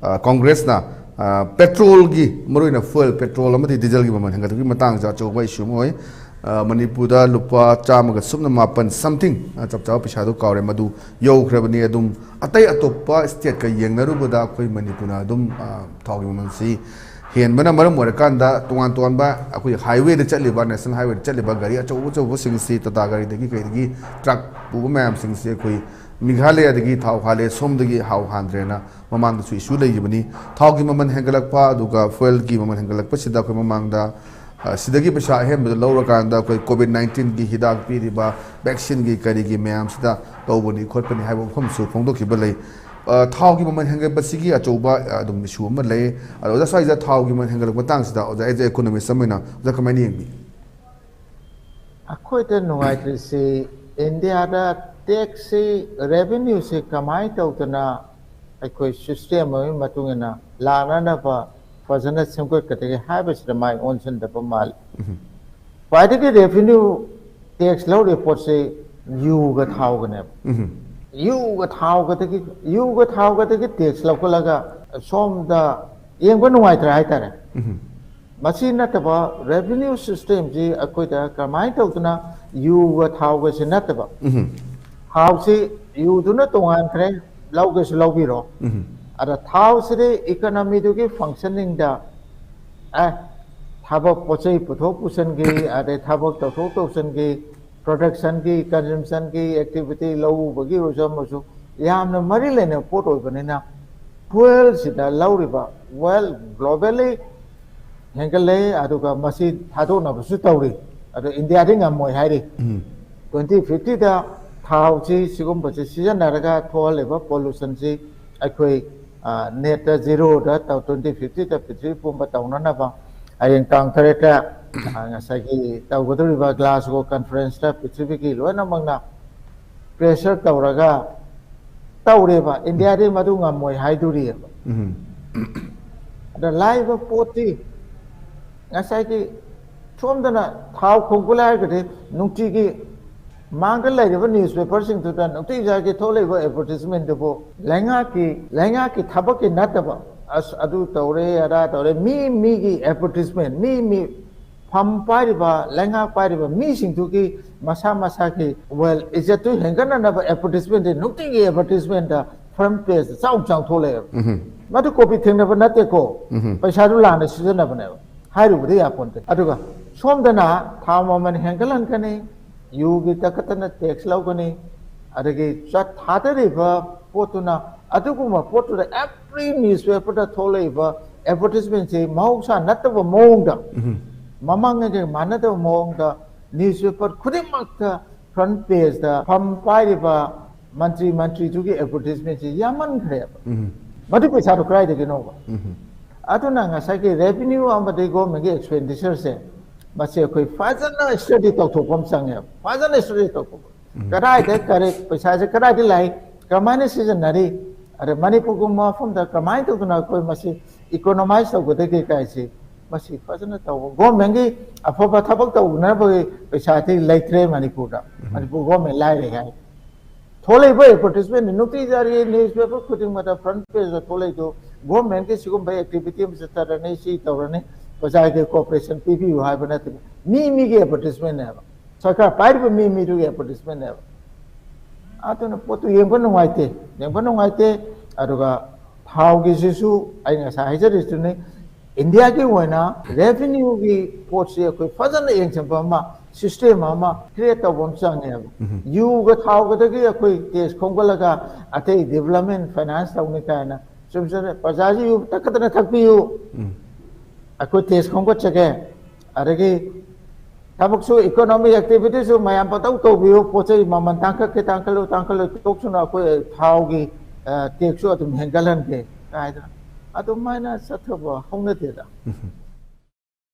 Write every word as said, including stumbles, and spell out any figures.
ꯑ, ꯀꯣꯡꯒ꯭ꯔꯦꯁꯅ, ꯑ, ꯄꯦꯇ꯭ꯔꯣꯜꯒꯤ, ꯃꯔꯨꯑꯣꯏꯅ ꯐ꯭ꯌꯨꯑꯦꯜ, ꯄꯦꯇ꯭ꯔꯣꯜ ꯑꯃꯗꯤ ꯗꯤꯖꯜꯒꯤ ꯃꯃꯜ ꯍꯦꯟꯒꯠꯄꯒꯤ ꯃꯇꯥꯡꯁꯦ ꯑꯆꯧꯕ ꯏꯁꯨ ꯑꯃ ꯑꯣꯏ꯫ ꯑ, ꯃꯅꯤꯄꯨꯔꯗ ꯂꯨꯄꯥ ꯆꯥꯝꯃꯒ ꯁꯨꯞꯅ ꯃꯥꯄꯟ something, ꯑ, ꯆꯞ ꯆꯥꯕ ꯄꯩꯁꯥꯗꯣ ꯀꯥꯎꯔꯦ, ꯃꯗꯨ ꯌꯧꯈ꯭ꯔꯕꯅꯤ꯫ ꯑꯗꯨꯝ ꯑꯇꯩ ꯑꯇꯣꯞꯄ ꯁ꯭ꯇꯦꯠꯀ ꯌꯦꯡꯅꯔꯨꯕꯗ ꯑꯩꯈꯣꯏ ꯃꯅꯤꯄꯨꯔꯅ ꯑꯗꯨꯝ, ꯑ, ꯊꯥꯎꯒꯤ ꯃꯃꯜꯁꯤ ꯍꯦꯟꯕꯅ ꯃꯔꯝ ꯑꯣꯏꯔꯀꯥꯟꯗ ꯇꯣꯉꯥꯟ ꯇꯣꯉꯥꯟꯕ ꯑꯩꯈꯣꯏ ꯍꯥꯏꯋꯦꯗ ꯆꯠꯂꯤꯕ, ꯅꯦꯁꯅꯦꯜ ꯍꯥꯏꯋꯦꯗ ꯆꯠꯂꯤꯕ ꯒꯥꯔꯤ ꯑꯆꯧ ꯑꯆꯧꯕꯁꯤꯡꯁꯤ, ꯇꯥꯇꯥ ꯒꯥꯔꯤꯗꯒꯤ ꯀꯩꯗꯒꯤ, ꯇ꯭ꯔꯛ ꯄꯨꯕ ꯃꯌꯥꯝꯁꯤꯡꯁꯤ ꯑꯩꯈꯣꯏ ꯃꯦꯘꯥꯂꯌꯥꯗꯒꯤ ꯊꯥꯎ ꯍꯥꯜꯂꯦ, ꯁꯣꯝꯗꯒꯤ ꯊꯥꯎ ꯍꯥꯟꯗ꯭ꯔꯦꯅ ꯃꯃꯥꯡꯗꯁꯨ ꯏꯁꯨ ꯂꯩꯈꯤꯕꯅꯤ꯫ ꯊꯥꯎꯒꯤ ꯃꯃꯜ ꯍꯦꯟꯒꯠꯂꯛꯄ, ꯑꯗꯨꯒ ꯐ꯭ꯌꯨꯑꯦꯜꯒꯤ ꯃꯃꯜ ꯍꯦꯟꯒꯠꯂꯛꯄꯁꯤꯗ ꯑꯩꯈꯣꯏ ꯃꯃꯥꯡꯗ, ꯑ, ꯁꯤꯗꯒꯤ ꯄꯩꯁꯥ ꯑꯍꯦꯟꯕꯗ ꯂꯧꯔꯀꯥꯟꯗ ꯑꯩꯈꯣꯏ ꯀꯣꯚꯤꯗ ꯅꯥꯏꯟꯇꯤꯟꯒꯤ ꯍꯤꯗꯥꯛ ꯄꯤꯔꯤꯕ, ꯚꯦꯛꯁꯤꯟꯒꯤ ꯀꯔꯤꯒꯤ ꯃꯌꯥꯝꯁꯤꯗ ꯇꯧꯕꯅꯤ ꯈꯣꯠꯄꯅꯤ ꯍꯥꯏꯕ ꯋꯥꯐꯝꯁꯨ ꯐꯣꯡꯗꯣꯛꯈꯤꯕ ꯂꯩ꯫ ꯑ, ꯊꯥꯎꯒꯤ ꯃꯃꯜ ꯍꯦꯟꯒꯠꯄꯁꯤꯒꯤ ꯑꯆꯧꯕ, ꯑ, ꯑꯗꯨꯝ ꯏꯁꯨ ꯑꯃ ꯂꯩ꯫ ꯑꯗꯣ ꯑꯣꯖꯥ, ꯁ꯭ꯋꯥꯏꯗ ꯊꯥꯎꯒꯤ ꯃꯃꯜ ꯍꯦꯟꯒꯠꯂꯛꯄ ꯃꯇꯥꯡꯁꯤꯗ ꯑꯣꯖꯥ, as a economist ꯑꯃ ꯑꯣꯏꯅ ꯑꯣꯖꯥ ꯀꯃꯥꯏꯅ ꯌꯦꯡꯕꯤ? ꯑꯩꯈꯣꯏꯗ ꯅꯨꯡꯉꯥꯏꯇ꯭ꯔꯤꯁꯤ ꯏꯟꯗꯤꯌꯥꯗ ꯇꯦꯛꯁꯁꯤ, ꯔꯦꯚꯤꯅ꯭ꯌꯨꯁꯤ ꯀꯃꯥꯏꯅ ꯇꯧꯗꯅ ꯑꯩꯈꯣꯏ ꯁꯤꯁꯇꯦꯝ ꯑꯃꯒꯤ ꯃꯇꯨꯡ ꯏꯟꯅ ꯂꯥꯛꯅꯅꯕ ꯐꯖꯅ ꯁꯦꯝꯒꯠꯀꯗꯒꯦ ꯍꯥꯏꯕꯁꯤꯗ ꯃꯥꯏ ꯑꯣꯟꯁꯤꯟꯗꯕ ꯃꯥꯜꯂꯤ꯫ ꯈ꯭ꯋꯥꯏꯗꯒꯤ ꯔꯦꯚꯤꯅ꯭ꯌꯨ ꯇꯦꯛꯁ ꯂꯧꯔꯤꯕ ꯄꯣꯠꯁꯤ ꯌꯨꯒ ꯊꯥꯎꯒꯅꯦꯕ꯫ ꯌꯨꯒ ꯊꯥꯎꯒꯗꯒꯤ, ꯌꯨꯒ ꯊꯥꯎꯒꯗꯒꯤ ꯇꯦꯛꯁ ꯂꯧꯈꯠꯂꯒ ꯁꯣꯝꯗ ꯌꯦꯡꯕ ꯅꯨꯡꯉꯥꯏꯇ꯭ꯔꯦ ꯍꯥꯏꯇꯥꯔꯦ꯫ ꯃꯁꯤ ꯅꯠꯇꯕ, ꯔꯦꯚꯤꯅ꯭ꯌꯨ ꯁꯤꯁꯇꯦꯝꯁꯤ ꯑꯩꯈꯣꯏꯗ ꯀꯃꯥꯏꯅ ꯇꯧꯗꯅ ꯌꯨꯒ ꯊꯥꯎꯒꯁꯤ ꯅꯠꯇꯕ, ꯊꯥꯎꯁꯤ ꯌꯨꯗꯨꯅ ꯇꯣꯉꯥꯟꯈ꯭ꯔꯦ, ꯂꯧꯒꯦꯁꯨ ꯂꯧꯕꯤꯔꯣ꯫ ꯑꯗ ꯊꯥꯎꯁꯤꯗꯤ ꯏꯀꯣꯅꯣꯃꯤꯗꯨꯒꯤ ꯐꯪꯁꯟꯅꯤꯡꯗ, ꯑꯦ, ꯊꯕꯛ, ꯄꯣꯠ ꯆꯩ ꯄꯨꯊꯣꯛ ꯄꯨꯁꯤꯟꯒꯤ, ꯑꯗꯩ ꯊꯕꯛ ꯇꯧꯊꯣꯛ ꯇꯧꯁꯤꯟꯒꯤ, ꯄ꯭ꯔꯣꯗꯛꯁꯟꯒꯤ, ꯀꯟꯖꯨꯝꯁꯟꯒꯤ ꯑꯦꯛꯇꯤꯚꯤꯇꯤ, ꯂꯧ ꯎꯕꯒꯤ ꯑꯣꯏꯔꯁꯨ ꯑꯃꯁꯨ ꯌꯥꯝꯅ ꯃꯔꯤ ꯂꯩꯅꯕ ꯄꯣꯠ ꯑꯣꯏꯕꯅꯤꯅ, ꯐ꯭ꯌꯨꯑꯦꯜꯁꯤꯗ ꯂꯧꯔꯤꯕ, ꯋꯦꯜ, ꯒ꯭ꯂꯣꯕꯦꯜꯂꯤ ꯍꯦꯟꯒꯠꯂꯛꯏ, ꯑꯗꯨꯒ ꯃꯁꯤ ꯊꯥꯗꯣꯛꯅꯕꯁꯨ ꯇꯧꯔꯤ꯫ ꯑꯗꯣ ꯏꯟꯗꯤꯌꯥꯗꯤ ꯉꯝꯃꯣꯏ ꯍꯥꯏꯔꯤ꯫ ꯇ꯭ꯋꯦꯟꯇꯤ ꯐꯤꯐꯇꯤꯗ ꯊꯥꯎꯁꯤ ꯁꯤꯒꯨꯝꯕꯁꯤ ꯁꯤꯖꯤꯟꯅꯔꯒ ꯊꯣꯛꯍꯜꯂꯤꯕ ꯄꯣꯂꯨꯁꯟꯁꯤ ꯑꯩꯈꯣꯏ, ꯑ, ꯅꯦꯠꯇ ꯖꯤꯔꯣꯗ ꯇꯧ-, ꯇ꯭ꯋꯦꯟꯇꯤ ꯐꯤꯐꯇꯤꯗ ꯄ꯭ꯔꯤꯊꯤꯕꯤ ꯄꯨꯝꯕ ꯇꯧꯅꯅꯕ ꯍꯌꯦꯡ ꯇꯥꯡ ꯇꯔꯦꯠꯇ, ꯑ, ꯉꯁꯥꯏꯒꯤ ꯇꯧꯒꯗꯧꯔꯤꯕ ꯒ꯭ꯂꯥꯁꯒꯣ ꯀꯟꯐꯔꯦꯟꯁꯇ ꯄ꯭ꯔꯤꯊꯤꯕꯤꯒꯤ ꯂꯣꯏꯅꯃꯛꯅ ꯄ꯭ꯔꯦꯁꯔ ꯇꯧꯔꯒ ꯇꯧꯔꯦꯕ꯫ ꯏꯟꯗꯤꯌꯥꯗꯤ ꯃꯗꯨ ꯉꯝꯃꯣꯏ ꯍꯥꯏꯗꯣꯔꯤꯑꯕ꯫ ꯑꯗ ꯂꯥꯛꯏꯕ ꯄꯣꯠꯇꯤ ꯉꯁꯥꯏꯒꯤ ꯁꯣꯝꯗꯅ ꯊꯥꯎ ꯈꯣꯡꯒꯨꯜ ꯍꯥꯏꯔꯒꯗꯤ ꯅꯨꯡꯇꯤꯒꯤ ꯃꯥꯡꯗ ꯂꯩꯔꯤꯕ ꯅ꯭ꯌꯨꯁꯄꯦꯄꯔꯁꯤꯡꯗꯨꯗ ꯅꯨꯡꯇꯤꯖꯥꯒꯤ ꯊꯣꯛꯂꯛꯏꯕ ꯑꯦꯗꯚꯔꯇꯤꯁꯃꯦꯟꯗꯨꯕꯨ ꯂꯩꯉꯥꯛꯀꯤ ꯂꯩꯉꯥꯛꯀꯤ ꯊꯕꯛꯀꯤ ꯅꯠꯇꯕ, ꯑꯁ ꯑꯗꯨ ꯇꯧꯔꯦ ꯑꯗꯥ ꯇꯧꯔꯦ, ꯃꯤ ꯃꯤꯒꯤ ꯑꯦꯗꯚꯔꯇꯤꯁꯃꯦꯟ, ꯃꯤ ꯃꯤ ꯐꯝ ꯄꯥꯏꯔꯤꯕ, ꯂꯩꯉꯥꯛ ꯄꯥꯏꯔꯤꯕ ꯃꯤꯁꯤꯡꯗꯨꯒꯤ ꯃꯁꯥ ꯃꯁꯥꯒꯤ ꯋꯦꯜ ꯏꯖꯠꯇꯨ ꯍꯦꯟꯒꯠꯅꯅꯕ ꯑꯦꯗꯚꯔꯇꯤꯁꯃꯦꯟꯗꯤ ꯅꯨꯡꯇꯤꯒꯤ ꯑꯦꯗꯚꯔꯇꯤꯁꯃꯦꯟꯗ ꯐ꯭ꯔꯟ ꯄꯦꯖꯇ ꯆꯥꯎ ꯆꯥꯎ ꯊꯣꯛꯂꯛꯑꯦꯕ꯫ ꯎꯝ꯫ ꯃꯗꯨ ꯀꯣꯄꯤ ꯊꯦꯡꯅꯕ ꯅꯠꯇꯦꯀꯣ, ꯎꯝ꯫ ꯄꯩꯁꯥꯗꯨ ꯂꯥꯟꯅ ꯁꯤꯖꯤꯟꯅꯕꯅꯦꯕ, ꯍꯥꯏꯔꯨꯕꯗꯤ ꯌꯥꯄꯣꯟꯇꯦ꯫ ꯑꯗꯨꯒ ꯁꯣꯝꯗꯅ ꯊꯥꯎ ꯃꯃꯜ ꯍꯦꯟꯒꯠꯍꯟꯒꯅꯤ, ꯌꯨꯒꯤ ꯇꯛꯈꯠꯇꯅ ꯇꯦꯛꯁ ꯂꯧꯒꯅꯤ, ꯑꯗꯒꯤ ꯆꯠ ꯊꯥꯗꯔꯤꯕ ꯄꯣꯠꯇꯨꯅ ꯑꯗꯨꯒꯨꯝꯕ ꯄꯣꯠꯇꯨꯗ ꯑꯦꯚ꯭ꯔꯤ ꯅ꯭ꯌꯨꯁꯄꯦꯄꯔꯗ ꯊꯣꯛꯂꯛꯏꯕ ꯑꯦꯗꯚꯔꯇꯤꯁꯃꯦꯟꯁꯤ ꯃꯍꯧꯁꯥ ꯅꯠꯇꯕ ꯃꯑꯣꯡꯗ, ꯎꯝ꯫ ꯃꯃꯥꯡꯉꯩꯒ ꯃꯥꯟꯅꯗꯕ ꯃꯑꯣꯡꯗ ꯅ꯭ꯌꯨꯁꯄꯦꯄꯔ ꯈꯨꯗꯤꯡꯃꯛꯇ ꯐ꯭ꯔꯟ ꯄꯦꯖꯇ ꯐꯝ ꯄꯥꯏꯔꯤꯕ ꯃꯟꯇ꯭ꯔꯤ ꯃꯟꯇ꯭ꯔꯤꯗꯨꯒꯤ ꯑꯦꯗꯚꯔꯇꯤꯁꯃꯦꯟꯁꯤ ꯌꯥꯝꯃꯟꯈ꯭ꯔꯦꯕ꯫ ꯎꯝ꯫ ꯃꯗꯨ ꯄꯩꯁꯥꯗꯣ ꯀꯗꯥꯏꯗꯒꯤꯅꯣꯕ? ꯎꯝ꯫ ꯑꯗꯨꯅ ꯉꯁꯥꯏꯒꯤ ꯔꯦꯚꯤꯅ꯭ꯌꯨ ꯑꯃꯗꯤ ꯒꯣꯔꯃꯦꯟꯒꯤ ꯑꯦꯛꯁꯄꯦꯟꯗꯤꯆꯔꯁꯦ, ꯃꯁꯤ ꯑꯩꯈꯣꯏ ꯐꯖꯅ ꯁ꯭ꯇꯗꯤ ꯇꯧꯊꯣꯛꯄ ꯑꯃ ꯆꯪꯉꯦꯕ, ꯐꯖꯅ ꯁ꯭ꯇꯗꯤ ꯇꯧꯊꯣꯛꯄ꯫ ꯎꯝ꯫ ꯀꯗꯥꯏꯗ ꯀꯔꯤ ꯄꯩꯁꯥꯁꯦ ꯀꯗꯥꯏꯗ ꯂꯥꯛꯏ, ꯀꯃꯥꯏꯅ ꯁꯤꯖꯤꯟꯅꯔꯤ, ꯑꯗ ꯃꯅꯤꯄꯨꯔꯒꯨꯝꯕ ꯃꯐꯝꯗ ꯀꯃꯥꯏꯅ ꯇꯧꯗꯅ ꯑꯩꯈꯣꯏ ꯃꯁꯤ ꯏꯀꯣꯅꯣꯃꯥꯏꯖ ꯇꯧꯒꯗꯒꯦ ꯀꯥꯏꯁꯤ, ꯃꯁꯤ ꯐꯖꯅ ꯇꯧꯕ꯫ ꯒꯣꯔꯃꯦꯟꯒꯤ ꯑꯐꯕ ꯊꯕꯛ ꯇꯧꯅꯕꯒꯤ ꯄꯩꯁꯥꯗꯤ ꯂꯩꯇ꯭ꯔꯦ ꯃꯅꯤꯄꯨꯔꯗ꯫ ꯎꯝ꯫ ꯃꯅꯤꯄꯨꯔ ꯒꯣꯔꯃꯦꯟ ꯂꯥꯏꯔꯦ ꯍꯥꯏ꯫ ꯊꯣꯛꯂꯛꯏꯕ ꯑꯦꯗꯚꯔꯇꯤꯁꯃꯦꯟ ꯅꯨꯡꯇꯤꯖꯥꯒꯤ ꯅ꯭ꯌꯨꯁꯄꯦꯄꯔ ꯈꯨꯗꯤꯡꯃꯛꯇ ꯐ꯭ꯔꯟ ꯄꯦꯖꯇ ꯊꯣꯛꯂꯛꯏꯗꯣ ꯒꯣꯔꯃꯦꯟꯒꯤ ꯁꯤꯒꯨꯝꯕ ꯑꯦꯛꯇꯤꯚꯤꯇꯤ ꯑꯃ ꯆꯠꯊꯔꯅꯤ, ꯁꯤ ꯇꯧꯔꯅꯤ, ꯄ꯭ꯔꯖꯥꯒꯤ ꯀꯣꯑꯣꯄꯔꯦꯁꯟ ꯄꯤꯕꯤꯌꯨ ꯍꯥꯏꯕ ꯅꯠꯇꯦ, ꯃꯤ ꯃꯤꯒꯤ ꯑꯦꯗꯚꯔꯇꯤꯁꯃꯦꯟꯅꯦꯕ꯫ ꯁꯔꯀꯥꯔ ꯄꯥꯏꯔꯤꯕ ꯃꯤ ꯃꯤꯗꯨꯒꯤ ꯑꯦꯗꯚꯔꯇꯤꯁꯃꯦꯟꯅꯦꯕ꯫ ꯑꯗꯨꯅ ꯄꯣꯠꯇꯨ ꯌꯦꯡꯕ ꯅꯨꯡꯉꯥꯏꯇꯦ, ꯌꯦꯡꯕ ꯅꯨꯡꯉꯥꯏꯇꯦ꯫ ꯑꯗꯨꯒ ꯊꯥꯎꯒꯤꯁꯤꯁꯨ ꯑꯩ ꯉꯁꯥꯏ ꯍꯥꯏꯖꯔꯤꯗꯨꯅꯤ, ꯏꯟꯗꯤꯌꯥꯒꯤ ꯑꯣꯏꯅ ꯔꯦꯚꯤꯅ꯭ꯌꯨꯒꯤ ꯄꯣꯠꯁꯤ ꯑꯩꯈꯣꯏ ꯐꯖꯅ ꯌꯦꯡꯁꯤꯟꯕ ꯑꯃ, ꯁꯤꯁꯇꯦꯝ ꯑꯃ ꯀ꯭ꯔꯤꯌꯦꯠ ꯇꯧꯕ ꯑꯃ ꯆꯪꯉꯦꯕ꯫ ꯎꯝ꯫ ꯌꯨꯒ ꯊꯥꯎꯒꯗꯒꯤ ꯑꯩꯈꯣꯏ ꯇꯦꯛꯁ ꯈꯣꯝꯒꯠꯂꯒ ꯑꯇꯩ ꯗꯤꯕꯂꯞꯃꯦꯟ ꯐꯥꯏꯅꯥꯟꯁ ꯇꯧꯅꯤ ꯀꯥꯏꯅ, ꯆꯨꯝ ꯆꯨꯝ, ꯄ꯭ꯔꯖꯥꯁꯤ ꯌꯨ ꯇꯛꯈꯠꯇꯅ ꯊꯛꯄꯤꯌꯨ, ꯎꯝ꯫ ꯑꯩꯈꯣꯏ ꯇꯦꯛꯁ ꯈꯣꯝꯒꯠꯆꯒꯦ, ꯑꯗꯒꯤ ꯊꯕꯛꯁꯨ, ꯏꯀꯣꯅꯣꯃꯤꯛ ꯑꯦꯛꯇꯤꯚꯤꯇꯤꯁꯨ ꯃꯌꯥꯝ ꯄꯪꯇꯧ ꯇꯧꯕꯤꯌꯨ, ꯄꯣꯠ ꯆꯩ ꯃꯃꯜ ꯇꯥꯡꯈꯠꯀꯦ ꯇꯥꯡꯈꯠꯂꯨ, ꯇꯥꯡꯈꯠꯂꯨ, ꯇꯣꯛꯁꯅꯨ, ꯑꯩꯈꯣꯏ ꯊꯥꯎꯒꯤ, ꯑ, ꯇꯦꯛꯁꯁꯨ ꯑꯗꯨꯝ ꯍꯦꯟꯒꯠꯍꯟꯒꯦ ꯍꯥꯏꯗꯅ ꯑꯗꯨꯃꯥꯏꯅ ꯆꯠꯊꯕ ꯍꯧꯅꯗꯦꯗ꯫ ꯎꯝ꯫